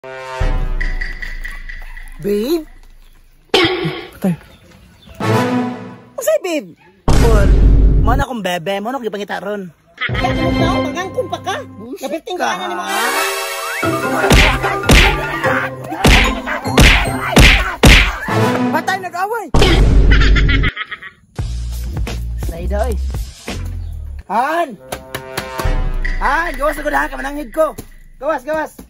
Babe? Patay. Unsay babe? Paul, mo na akong bebe, mo na akong gipangita ron. Kaya magangkong pa ka. Kapiting ka na ni mga Patay nag-away. Slide oy. Han! Han, gawas na ko na kamananghid ko. Gawas, gawas.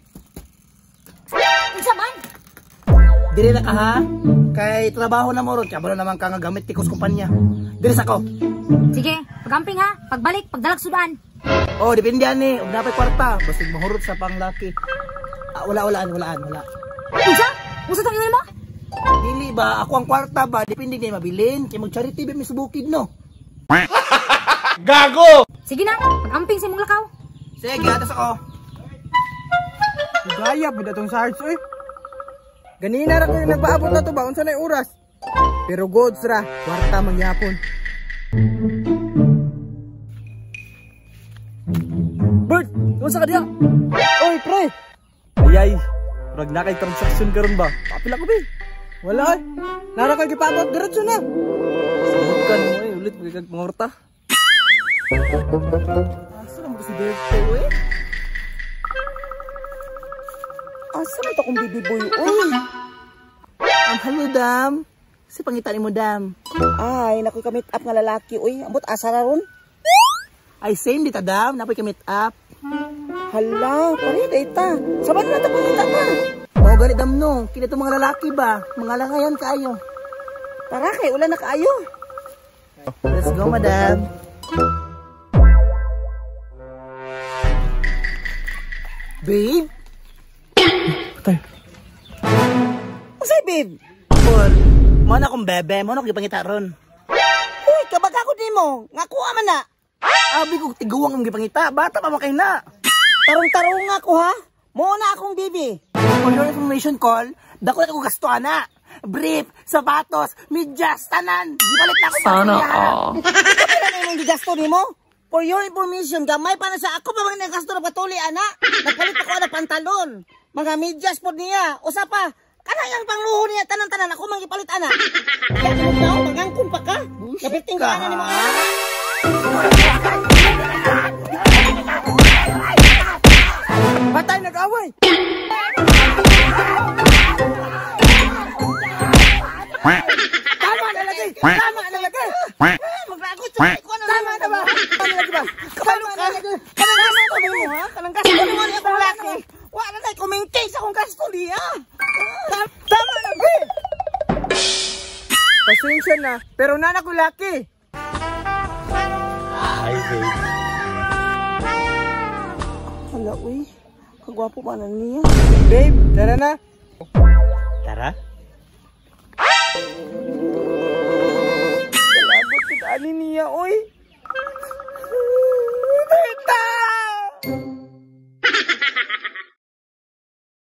Unsa man? Dili na ka ha? Kay trabaho na mo ron, kabalo naman ka nga gamit tikos kumpanya. Dili sa ko. Sige, pagamping ha. Pagbalik, pagdalag sudan. Oh, depende ani, og napay kwarta, basig mahurot sa panglaki. Ah, wala walaan, walaan, wala. Unsa? Unsa tong ingon mo? Dili ba ako ang kwarta ba, depende ni mabilin kay mag charity ba mi sa bukid no. Gago! Sige na, pagamping sa imong lakaw. Sige, atas ako. Gaya pud atong sarge oy. Ganina ra ko yung nagpaabot na to ba unsa nay oras? Pero goods ra, kwarta mangyapon. Bert, unsa ka diha? Oy, pre. Ayay, murag na kay transaction karon ba? Papila ko be. Wala oy. Nara koy gipaabot diretso na. Sabot ka no eh, ulit magkag mangorta. Asa naman si Berto eh? Asa man to akong baby boy oy? Hello dam. Si pangita nimo dam. Ay, nakoy ka meet up nga lalaki oy. Ambot asa ra ron? Ay same dita dam, napoy ka meet up. Hala, pare data. Sabay na ta pangita ka. Mao gani dam no, kini tong mga lalaki ba? Mga langayan kaayo. Tara kay ulan na kaayo. Let's go madam. Babe? Patay. Unsay babe? Paul, mo na akong bebe, mo na akong gipangita ron. Uy, kabag ako nimo. Nga kuha man na. Abi ko tiguang ang gipangita, bata pa man kay na. Tarong-tarong nga ko ha. Mo na akong baby. For your information call, dako na ko gasto ana. Brief, sapatos, medyas, tanan. Gipalit na ako. Sana all. Kapila na imong gigasto nimo? For your information, gamay pa na sa ako pa man nagasto na patuli ana. Nagpalit ako ana pantalon, mga medyas pod niya. Usa pa, kanang pangluho niya tanan-tanan ako man gipalit ana. Kaya mo magangkong pa ka. Kapiting ka na nimo. Patay nag-away. Tama na lagi. Tama na lagi. Magragot sa ko na. Tama na ba? Tama na lagi ba? Kabalo ka. Kanang gasto nimo ha? Kanang gasto nimo ni akong laki. Wa na tay kumaintain sa akong gasto niya. Tama na ba? Pasensya na, pero nana ko laki. Hi babe. Hala uy, kagwapo pa na niya. Babe, tara na. Tara. Kalabot sa ani niya oy.